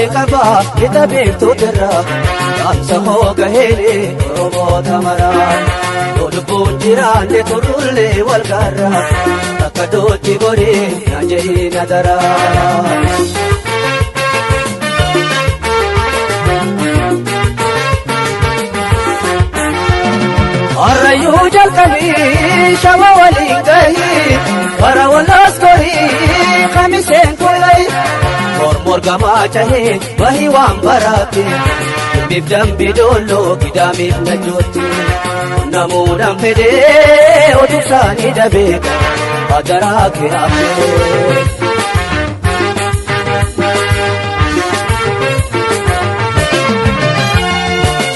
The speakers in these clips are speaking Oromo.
baay'ee qaba ita beektoota dhaamsa koo gaheele Oromoota maraa yoo lubbuun jiraanne turullee wal gaarra akka dootti godhee na jehii na daraa. Arrayyuu jalqabii shama waliin gahii bara walaas gorii kamiseen tolai mormor gamaa cahee bahii waan baraate dhimmiif dambi doolloo gidaamiif najjootti namuudhaan fedhee oduu isaanii dabee hadaraa kiraafee.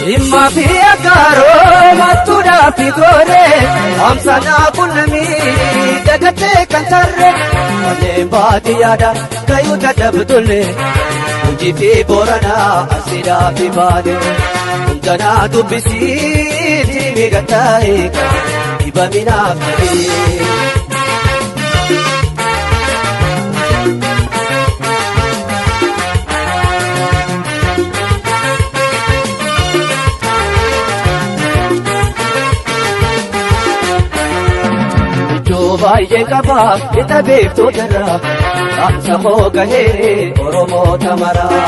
Jimmaa fi Aggaaroo mattuudhaa fi gooree hamsanaa qunnamii dagattee kan tarree kanneen baadiyyaadha gayyuu dadhabdullee Gujii fi Booranaa Arsiidhaa fi Baalee hundanaa dubbisiitii miidhagtaa'ee dhibaminaaf ta'ee. Baay'ee qaba ita beektoota irraa dhaamsa koo gaheere Oromoota maraa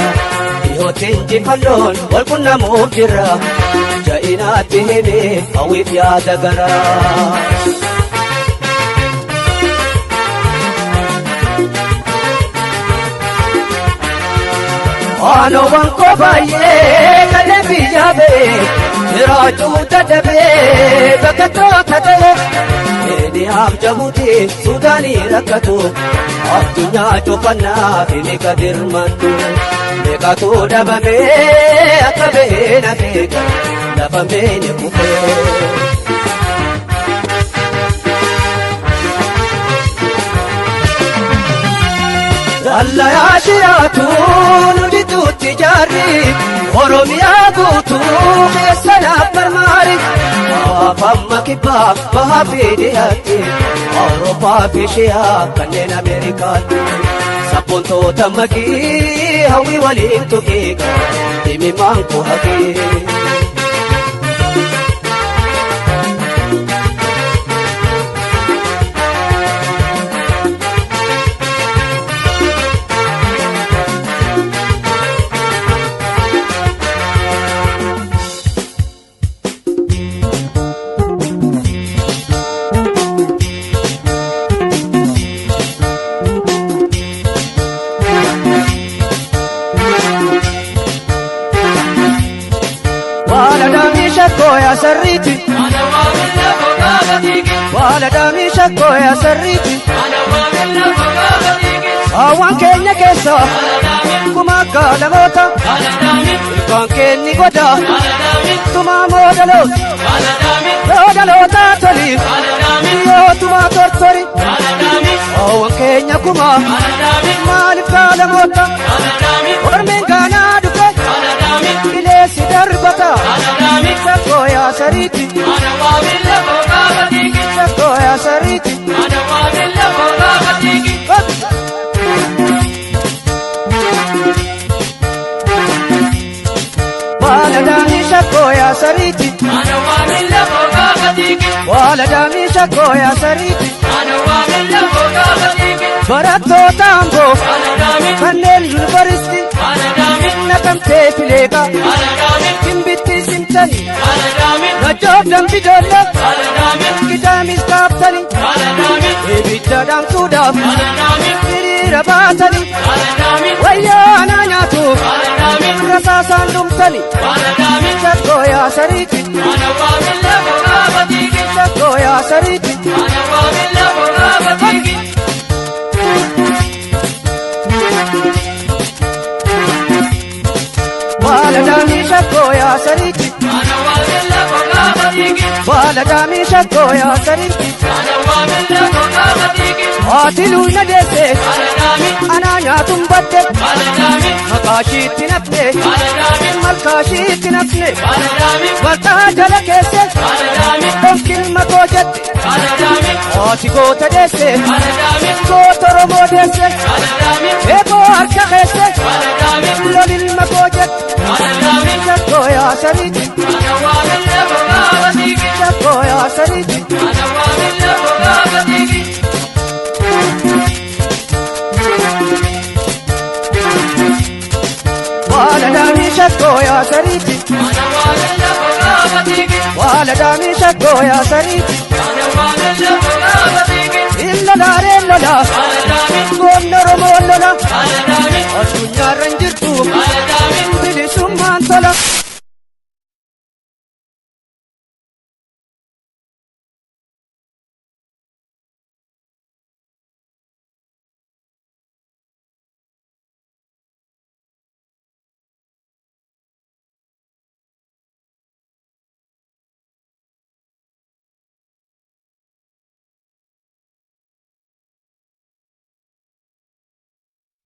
dhiyootti injifannoon wal qunnamuuf jirra ja'inaatti himee hawwiif yaada garaa. Waanowwan koo baay'ee kanneen biyyaa ba'e jiraachuu dadhabee bakka toota ta'e. Keeniyaaf Jabuuti Suudaanii rakkatu addunyaa cufannaa fi meeqa dirmattu meeqatu dhabamee akka bahee na beeka lafa meeni kufee. Dallayaa shiraatu nu jidduutti ijaarri Oromiyaa guutuu keessa naaf marmaari. Afamma kibbaa bahaa fi dhiyaatti Awurooppaa fi Ishiyaa kanneen Ameerikaatti sabboontoota maqii hawwii waliin tuqiiqa dhimmimaan koo haqii. Sarriiti Waala shakkoo yaa sarriiti Saawwan keenya keessa kuma akka lamoota ilkaan keenni goda tumaa moodaloota moodaloota toli yoo tumaa tortori saawwan keenya kuma maaliif kaalamoota ormiin gaanaa dhufe bileessi darbata shakkoo yaa sarriiti shakkoo yaa sarriiti. Waladami shakkoo yaa sarriiti. Waladami shakkoo yaa sarriiti. Barattoota Amboo kanneen yuunivarsiitii naqamtee fileeqa Gimbitti simtanii Najjoof dambi doolle Gidaamis kaaftanii ibidda dhaamsuudhaaf hiriira baatanii wayyaa anaa nyaatu rasaasaan dhumtanii shakkoo yaa sariiti shakkoo yaa sariiti. Waladami shakkoo yaa sariiti. Waladami shakkoo yaa sariiti. Haati luuna deesse anaa nyaatuun badde maqaa ishiitti nafne malkaa ishiitti nafne bal'aa jala keesse onkilma koo jette haati goota deesse goota Oromoo deesse eeboo harka keesse loli yaa sariiti. Shakkoo yaa sariiti. Waaladaamii shakkoo yaa sariiti. Waaladaamii shakkoo yaa sariiti. Illolaaree lola. Goonni Oromoo lola. Addunyaarra hin jirtu. Bilisummaan tola.